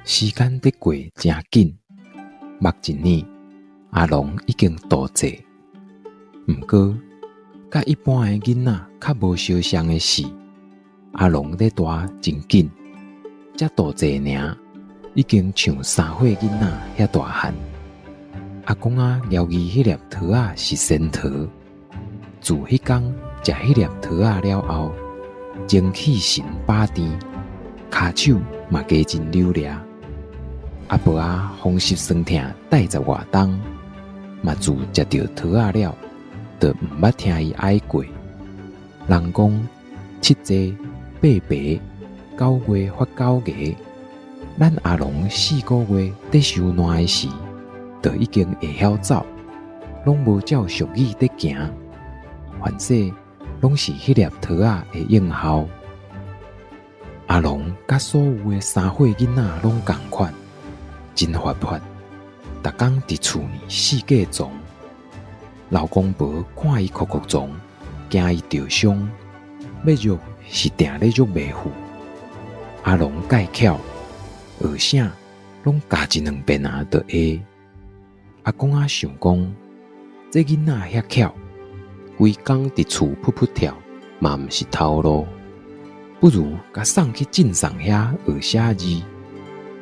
時間佇過誠緊，目一暝，阿龍已經大歲。毋過，佮一般的囡仔較無相像的是，阿龍咧大真緊，才大歲爾，已經像3歲囡仔遐大漢。阿公仔枵伊彼粒桃仔是仙桃，自彼工食彼粒桃仔了後，精氣神飽甜，跤手嘛加真溜掠。阿婆仔風濕酸疼帶十外冬，嘛自食著桃仔了，就毋捌聽伊哀過。人講七濟八白九月發九芽，咱阿龍4個月佇收爛的時，就已經會曉走，攏無照俗語佇行，凡勢攏是彼粒桃仔的應效。阿龍佮所有的3歲囡仔攏仝款，真活潑，逐工佇厝內四界傱。老公婆看伊哭哭傱，驚伊著傷，欲虐是定咧虐袂赴。阿龍蓋巧，學啥攏教一兩遍仔就會。阿公仔想講，這囡仔遐巧，規工佇厝噗噗跳，嘛毋是頭路，不如共送去鎮上遐學寫字，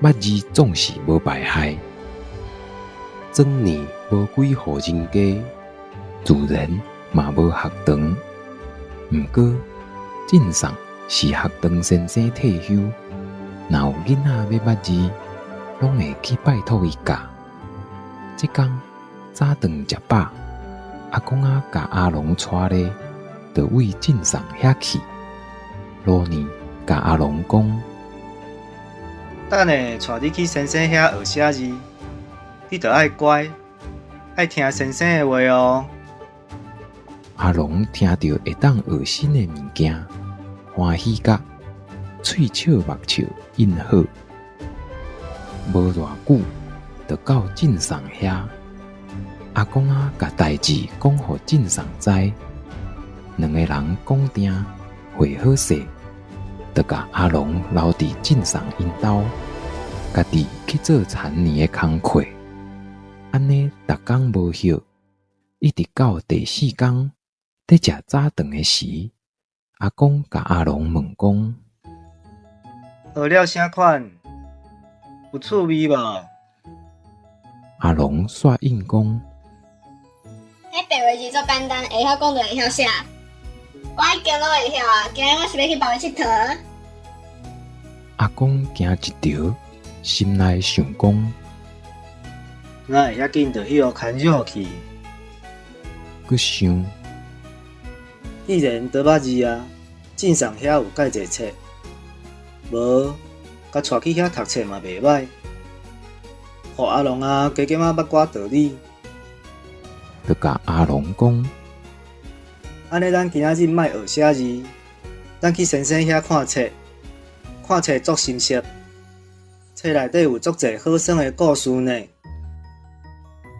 捌字總是無敗害。轉年無幾戶人家，自然嘛無學堂。毋過鎮上是學堂先生退休，若有囡仔欲捌字，攏會去拜託伊教。這工早頓食飽，阿公仔共阿龍帶咧，就對鎮上遐去。老年共阿龍講：等下帶你去先生遐學寫字，你著愛乖，愛聽先生的話哦。阿龍聽著會當學新的物件，歡喜甲喙笑目笑應好。無偌久，就到鎮上遐。阿公仔共代誌講予鎮上知，兩个人講定會好勢，就共阿龍留佇鎮上𪜶兜，家己去做田年的工課。按呢，逐工無歇，一直到第四工，佇食早頓的時，阿公共阿龍問講：學了啥款？有趣味無？阿龍煞應講：彼白話字足簡單，會曉講就會曉寫。我已經攏會曉啊！今日我是欲去別位𨑨迌。阿公驚一趒，心內想講：哪會遐緊就去予牽惹去？閣想：既然都捌字啊，鎮上遐有蓋濟冊，無，共帶去遐讀冊嘛袂䆀。予阿龍仔加減仔捌寡道理。就共阿龍講：按呢，咱今仔日莫學寫字，咱去先生遐看冊，看冊足心適，冊內底有足濟好耍的故事呢。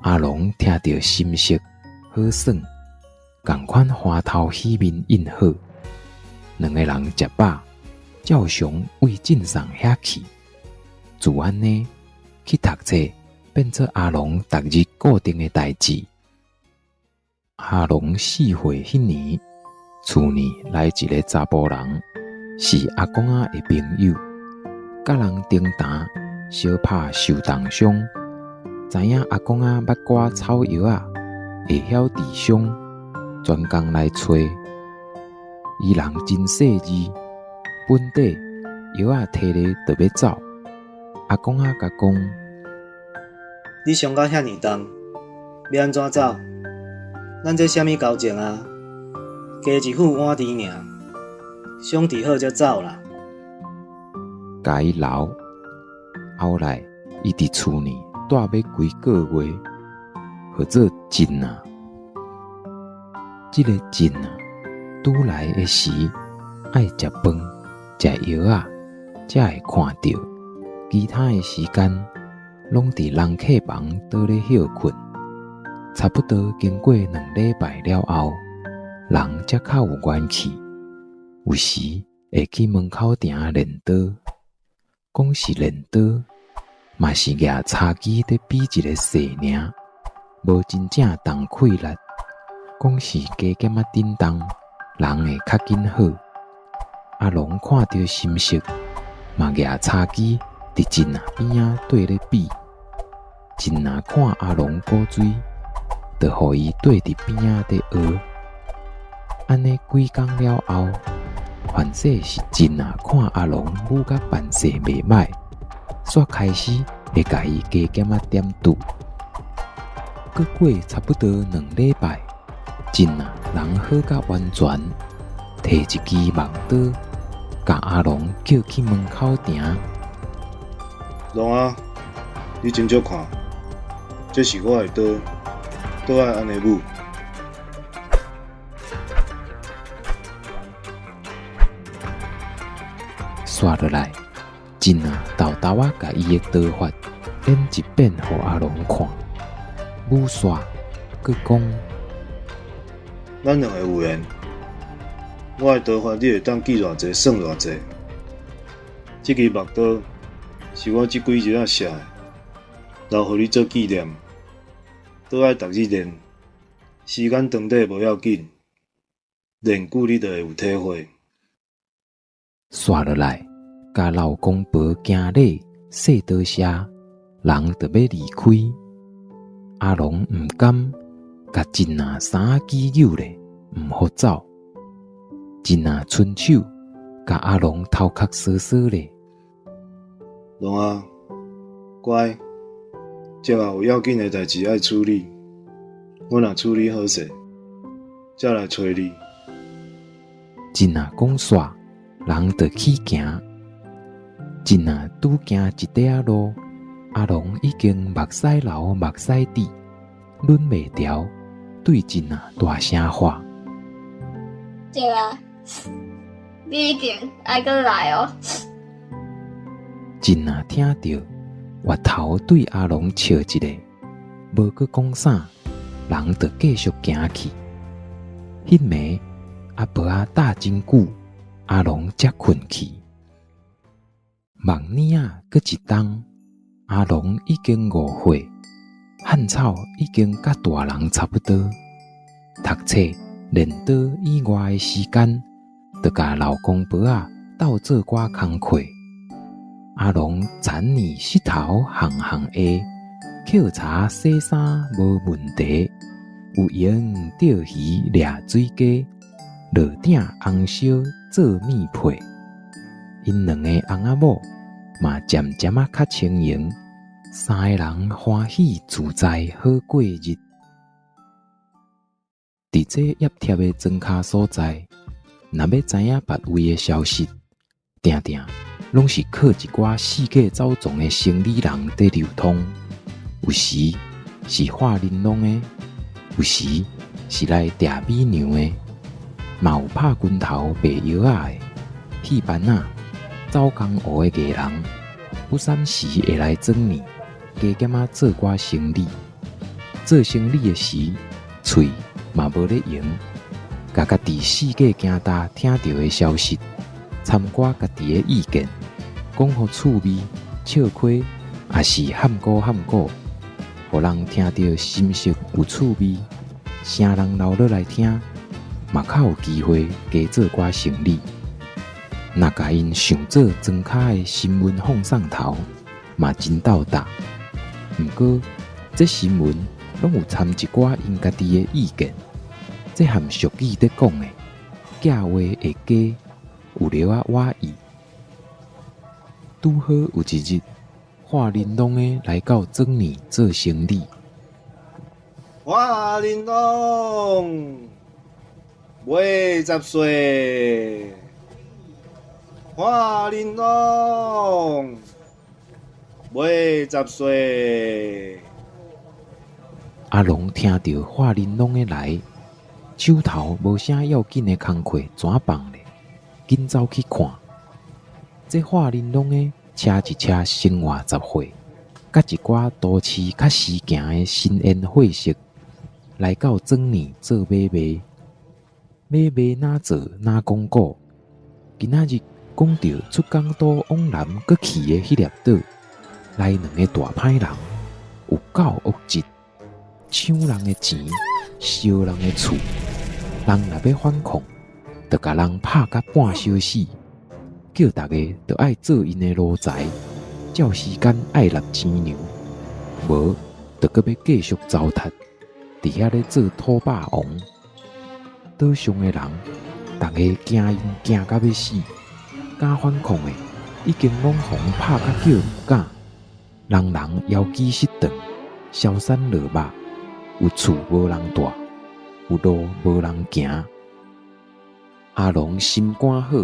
阿龍聽著心適好耍，仝款歡頭喜面應好。兩個人食飽，照常對鎮上遐去。自按呢，去讀冊變做阿龍逐日固定的代誌。阿龍4歲彼年，厝內來一个查埔人，是阿公仔的朋友，佮人爭談，相拍受重傷。知影阿公仔捌寡草藥仔，會曉治傷，專工來揣。伊人真細膩，本底藥仔提咧就欲走。阿公仔共講：你傷甲遐爾重，欲按怎走？咱這啥物交情啊？加一副碗甜爾，傷治好才走啦。共伊留。後來，伊佇厝內蹛欲規个月，號做鎮仔。這个鎮仔，拄來的時，愛食飯、食藥仔，才會看著。其他的時間，攏佇人客房倒咧歇睏。差不多經過2禮拜了後，人才較有元氣。有時會去門口埕練刀，講是練刀，嘛是舉柴機佇比一个勢爾，無真正動氣力。講是加減仔振動，人會較緊好。阿龍看著心色，嘛舉柴機佇真仔邊仔綴咧比。真仔看阿龍古錐，就予伊綴佇邊仔佇學。按呢幾工了後，凡勢是真仔看阿龍舞甲扮勢袂䆀，煞開始會共伊加減仔點拄。閣過差不多2禮拜，真仔人好甲完全，提一支木刀，共阿龍叫去門口埕。龍啊，你斟酌看，這是我的刀，刀愛按呢舞。煞落來，真仔沓沓仔共伊的刀法演一遍予阿龍看，舞煞，閣講：咱兩个有緣，我的刀法你會當記偌濟算偌濟。這支木刀是我這幾日仔寫的，留予你做紀念。刀愛逐日練，時間長短無要緊，練久你就會有體會。煞落來，共老公婆行禮，說多謝，人就欲離開。阿龍毋甘，共真仔衫仔機扭咧，毋予走。真仔伸手，共阿龍頭殼梳梳咧。龍啊，乖，這下有要緊的代誌愛處理，我若處理好勢，才來揣你。真仔講煞，人就去行。真仔拄行一塊仔路，阿龍已經目屎流目屎滴，忍袂牢，對真仔大聲喊：對啊，你一定愛閣來哦！真仔聽著，越頭對阿龍笑一下，無閣講啥，人就繼續行去。彼暝阿婆仔搭真久，阿龍才睏去。望年仔閣一冬，阿龍已經5歲，漢草已經佮大人差不多。讀冊練刀以外的時間，就共老公婆仔鬥做寡工課。阿龍田耳膝頭項項會，抾柴洗衫無問題，有閒釣魚掠水雞，落鼎紅燒做麵皮。𪜶兩個翁仔某嘛漸漸仔較輕盈，三个人歡喜自在好過日。佇這揖貼的莊跤所在，若欲知影別位的消息，定定攏是靠一寡四界走傱的生理人佇流通。有時是畫玲瓏的，有時是來掠美娘的，嘛有拍拳頭賣藥仔的，戲班仔、走江湖的藝人，不三時會來庄呢，加減仔做寡生理。做生理的時，喙嘛無咧閒，共家己四界行踏聽著的消息，參寡家己的意見，講予趣味、笑詼，抑是譀古譀古，予人聽著心色有趣味，啥人留落來聽，嘛較有機會加做寡生理。若共𪜶想做莊跤的新聞放送頭，嘛真鬥膽。毋過，這新聞攏有摻一寡𪜶家己的意見，這和俗語咧講的，假話會假，有料仔倚意。拄好有一日，華玲瑯的來到莊呢做生理。華玲瑯，80歲。華玲瑯，80歲。阿龍聽著華玲瑯的來，手頭無啥要緊的工課，怎放咧？緊走去看。這華玲瑯的車一車生活雜貨，佮一寡都市較時行的新煙貨色，來到莊呢做買賣。買賣哪做哪講古。今仔日講著出港島往南閣去的彼粒島，來兩个大歹人，有夠惡質，搶人的錢，燒人的厝。人若欲反抗，就共人拍甲半小死，叫逐家著愛做𪜶的奴才，照時間愛納錢糧，無就閣欲繼續糟蹋，佇遐咧做土霸王。島上的人，逐家驚𪜶驚甲欲死，敢反抗的，已經攏予人拍甲叫毋敢，人人枵飢失頓，消散落肉，有厝無人蹛，有路無人行。阿龍心肝好，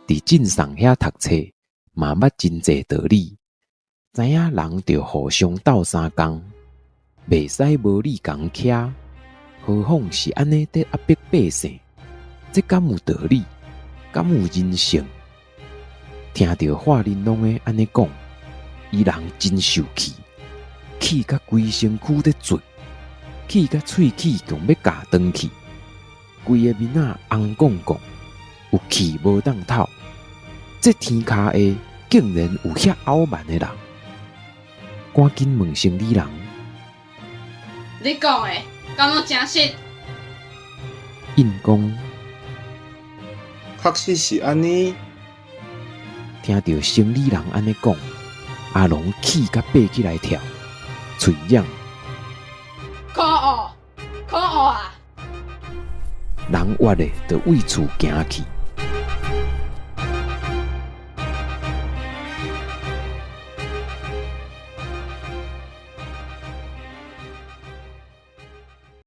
佇鎮上遐讀冊，嘛捌真濟道理，知影人著互相鬥相共，袂使無理共徛，何況是按呢佇壓迫百姓，這敢有道理？敢有人性？聽著化玲瑯的按呢講，伊人真受氣，氣甲規身軀咧震，氣甲喙齒強欲咬斷去，規个面仔紅摃摃，有氣無當透。這天跤下竟然有遐傲慢的人，趕緊問生理人。你講的敢攏誠實？應講。確實是按呢。聽著生理人按呢講，阿龍氣甲爬起來跳，喙嚷。可惡，可惡啊！人活的就對厝行去。